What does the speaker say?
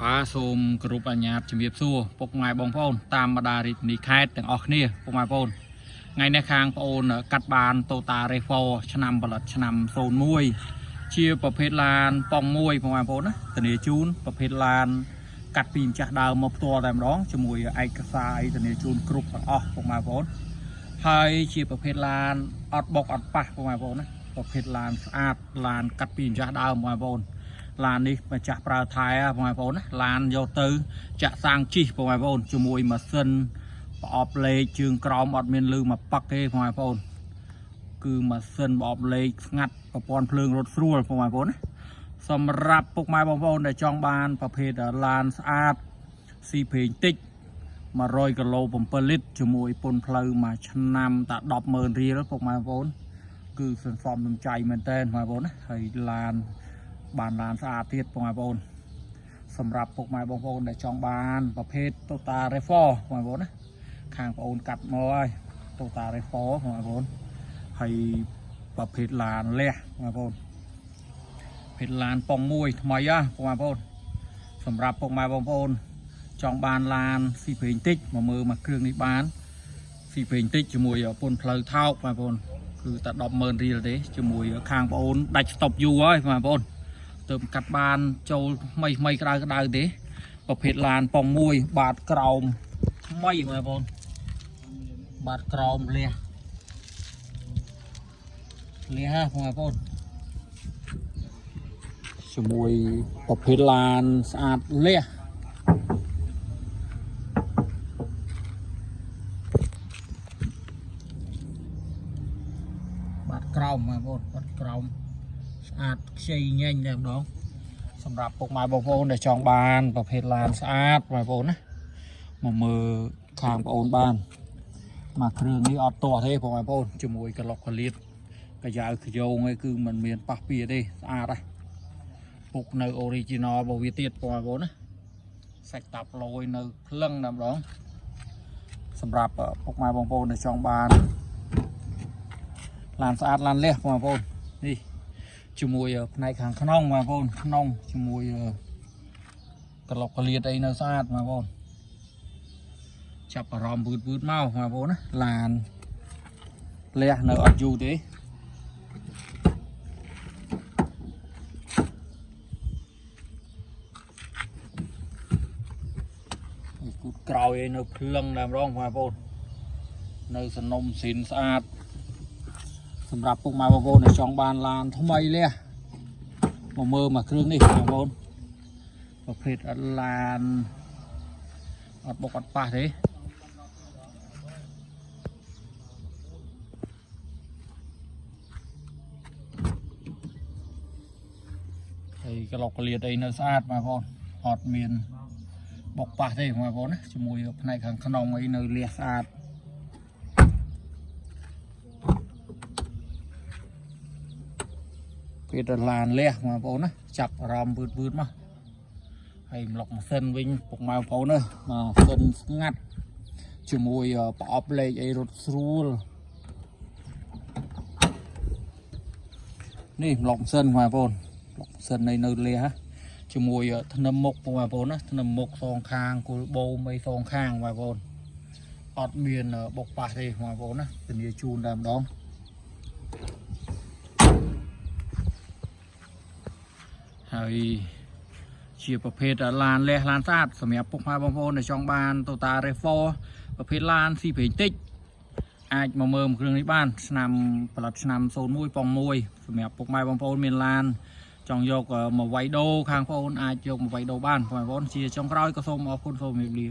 បាទសូមគោរពអញ្ញាតជំរាបសួរពុកម៉ែបងប្អូនតាមបណ្ដារាជធានីខេត្តទាំងអស់គ្នាពុកម៉ែបងប្អូនថ្ងៃនេះខាងបងអូនកាត់បាន Toyota RAV4 ឆ្នាំផលិតឆ្នាំ01ជាប្រភេទឡានប៉ុង1ពុកម៉ែបងប្អូនណាធានាជូនប្រភេទឡានកាត់ពីម្ចាស់ដើមមកផ្ទាល់តែម្ដងជាមួយឯកសារអីធានាជូនគ្រប់ទាំងអស់ពុកម៉ែបងប្អូនហើយជាប្រភេទឡានអត់បុកអត់ប៉ះពុកម៉ែបងប្អូនណាប្រភេទឡានស្អាតឡានកាត់ពីម្ចាស់ដើមពុកម៉ែបងប្អូនឡាននេះម្ចាស់ប្រើថែបងប្អូនណាឡានយកទៅចាក់សាំងជីបងប្អូនជាមួយម៉ាស៊ីនប្រអប់លេខជើងក្រោមអត់មានលឺមកប៉ឹកទេបងប្អូនគឺម៉ាស៊ីនប្រអប់លេខស្ងាត់ប្រព័ន្ធភ្លើងរត់ស្រួលបងប្អូនណាសម្រាប់ពុកម៉ែបងប្អូនដែលចង់បានប្រភេទឡានស្អាតស៊ីប្រេងតិច100គីឡូ7លីត្រជាមួយពុនផ្លូវមួយឆ្នាំតែ100,000រៀលពុកម៉ែបងប្អូនគឺសន្សំសំចៃមែនតើបងប្អូនណាហើយឡានបានឡានស្អាតទៀតបងប្អូនសម្រាប់ពុកម៉ែបងប្អូនដែលចង់បានប្រភេទ Toyota RAV4 បងប្អូនណាខាងបងប្អូនកាត់មកហើយ Toyota RAV4 បងប្អូនហើយប្រភេទឡានលះបងប្អូនប្រភេទឡានប៉ុងមួយថ្មីហ៎បងប្អូនសម្រាប់ពុកម៉ែបងប្អូនចង់បានឡានស៊ីប្រេងតិចមកមើលមកគ្រឿងនេះបានស៊ីប្រេងតិចជាមួយពុនផ្លូវថោកបងប្អូនគឺតែ100,000រៀលទេជាមួយខាងបងប្អូនដាច់ស្តុបយូរហើយបងប្អូនទៅកាត់បានចូលថ្មីថ្មីក្តៅក្តៅទេប្រភេទឡានប៉ុងមួយបាតក្រោមថ្មីបងប្អូនបាតក្រោមលះលះហ่ะបងប្អូនជាមួយប្រភេទឡានស្អាតលះបាតក្រោមបងប្អូនបាតក្រោមស្អាតខ្ចីញែងតែម្ដងសម្រាប់ពុកម៉ែបងប្អូនដែលចង់បានប្រភេទឡានស្អាតបងប្អូនណាមកមើលខាងបងប្អូនបានមកគ្រឿងនេះអត់ទាស់ទេបងប្អូនជាមួយក្លុកកលៀតកាយ៉ាវខ្យងឯងគឺมันមានប៉ះពៀទេស្អាតហ៎ពុកនៅ original របស់វាទៀតបងប្អូនណាសាច់តាប់លយនៅភ្លឹងតែម្ដងសម្រាប់ពុកម៉ែបងប្អូនដែលចង់បានឡានស្អាតឡានលះបងប្អូននេះជាមួយផ្នែកខាងក្នុងបងប្អូនក្នុងជាមួយក្លុកកលៀតអីនៅស្អាតបងប្អូនចាប់អារម្មណ៍វឺតវឺតមកបងប្អូនណាឡានលះនៅអត់យូរទេគូតក្រោយឯនៅភ្លឹងតែម្ដងបងប្អូននៅសនំស៊ីនស្អាតសម្រាប់ពុកម៉ែបងប្អូនដែលចង់បានឡានថ្មីលះមកមើលមកគ្រឿងនេះបងប្អូនប្រភេទអត់ឡានអត់បុកអត់ប៉ះទេហើយក្លុកកលៀតអីនៅស្អាតបងប្អូនអត់មានបុកប៉ះទេបងប្អូនណាជាមួយផ្នែកខាងក្នុងអីនៅលះស្អាតពេលទៅឡានលះបងប្អូនណាចាប់អារម្មណ៍វឺតវឺតមកហើយម្លុកម៉ាស៊ីនវិញពុកម៉ែបងប្អូនអើយម៉ាស៊ីនស្ងាត់ជាមួយប្រអប់លេខអីរត់ស្រួលនេះម្លុកម៉ាស៊ីនបងប្អូនម្លុកម៉ាស៊ីននៅលះជាមួយធ្នឹមមុខបងប្អូនណាធ្នឹមមុខសងខាងគល់បូមអីសងខាងបងប្អូនអត់មានបុកប៉ះទេបងប្អូនណាធានាជូនតែម្ដងហើយជាប្រភេទឡានលះឡានស្អាតសម្រាប់ពុកម៉ែបងប្អូនដែលចង់បាន Toyota RAV4 ប្រភេទឡានស៊ីប្រេងតិចអាចមកមើលគ្រឿងនេះបានឆ្នាំផលិតឆ្នាំ01ប៉ុង1សម្រាប់ពុកម៉ែបងប្អូនមានឡានចង់យកមកវាយដូខាងបងប្អូនអាចយកមកវាយដូបានបងប្អូនជាចុងក្រោយក៏សូមអរគុណសូមជម្រាបលា